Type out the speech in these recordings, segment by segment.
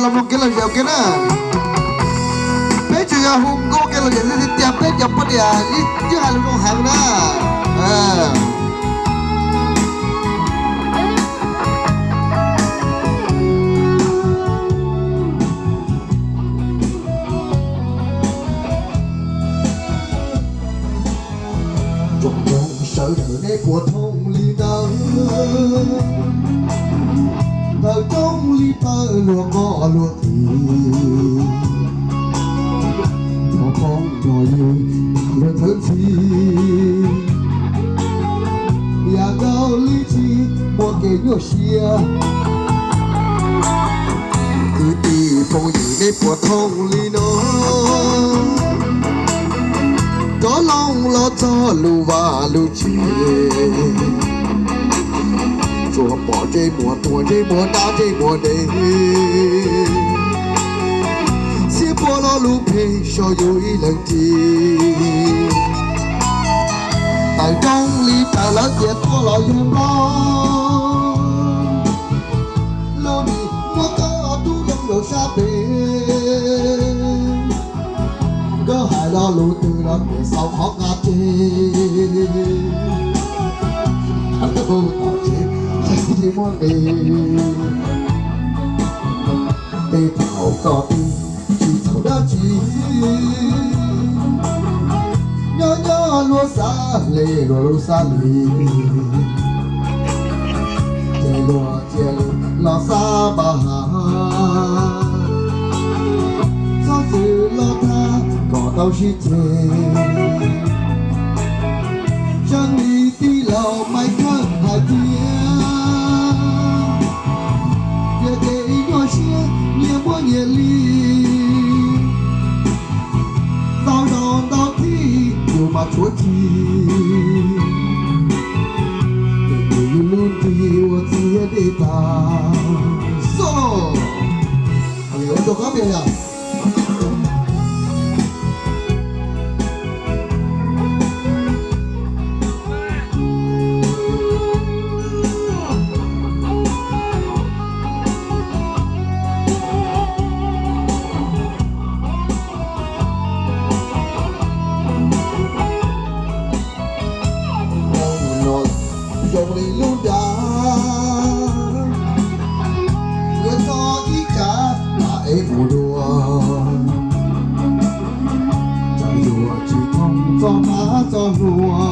Mloog kev lom zem ua ke na. Peb tseem yuav hu nkauj kev lom zem tiag tiag, peb cov poj niam yeej hais lus zoo heev na. Tsoom Hmoob sawv daws nej puas thooj li ntawd, ntawm roob li plaws luag qoj luag qis, phooj ywg luag thawj ntxhi, yam nkaus li tsis muaj kev nyuaj siab. Kwv tij phooj ywg nej puas thooj li no, rov loo los txog lub vaj lub tsev, tsuas pom ntsej muag tuag ntsej muag dab ntsej muag dev, xiab puab lo lus phem saum yus ib leeg ris. Tawm rooj li tawm lawv tias tuaj los yawg Nplog, lub nim muab koj tub loo rau sab pem, koj hais lo lus twg los tias xaus qhov nqa tseg, tom tsev tsis muaj nqis. Tej thaum koj twb tsis txhaum dab tsi, nyob nyob luag xav hle luag lub xav lim, ces luag cia li los xav npam hav, txhob txwm los thab kom tau sib ceg. Tseeb li tij laug Maiv Thawj hais tias, yog kev nyuaj siab nyias muaj nyias li, ntau zaus ntau thib yus mas tshuav cim, ces yus lub nrig ua txiv dej tag. Solo, ua rau qab pliag yom. Zoo li lub nra, yuav txog ib tsam mam ev mus dua, tsam yuav tsis thoob txoj hmab txoj hlua,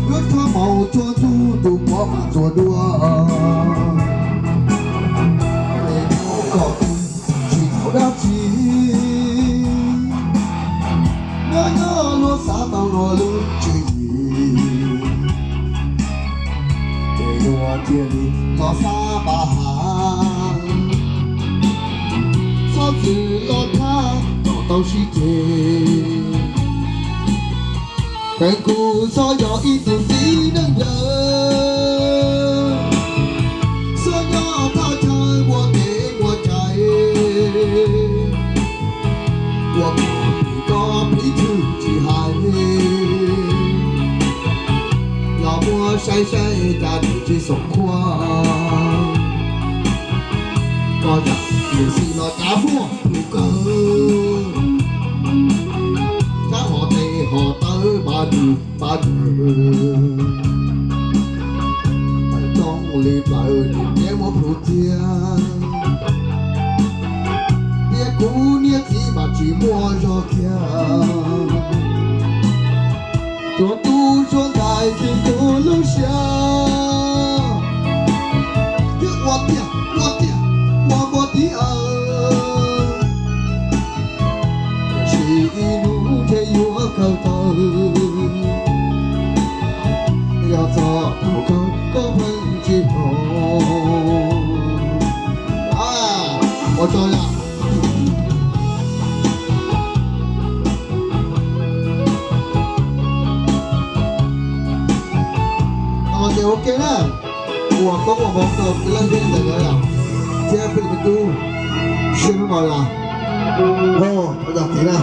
yuav rho maus tsuag ntxug tus pov mam txuas dua. Es thaum koj tsis txhaum dab tsi, nyob nyob luag xav tau luag lub tswv yim, ces luag cia li los xav npam hav, txhob txwm los thab kom tau sib ceg. Feem kuv txhob yog ib tug txiv neej yawg, txhob nyob thaj chaw muaj kev muaj cai, ua kom phim koj phim tshwj tsis hais, los muab saib saib cas nws tsis xoom khuaj. Koj yam tus xib los cav muaj tus kawg, rab hov tes hov taw npav nws npav nws, tawm rooj li plaws nws tiab muab plhus txiag, tiab kuv niag txiv mas tsis muaj zog kiag. Tsuas tu suav ntais tsis tu lub siab, thiab ua tiag ua tiag ua npua tiv aw, tiam sis ib hnub ntshe yuav kawg tawg, yog txog thaum kawg koj pheej tsis hnov. Ua tsaug yom. Ces ua ke na, ua koob ua hmoov rau kwv tij neej tsa yom, thiab peb cov me tub, sib hnub no yom. Ua tsaug ntau na.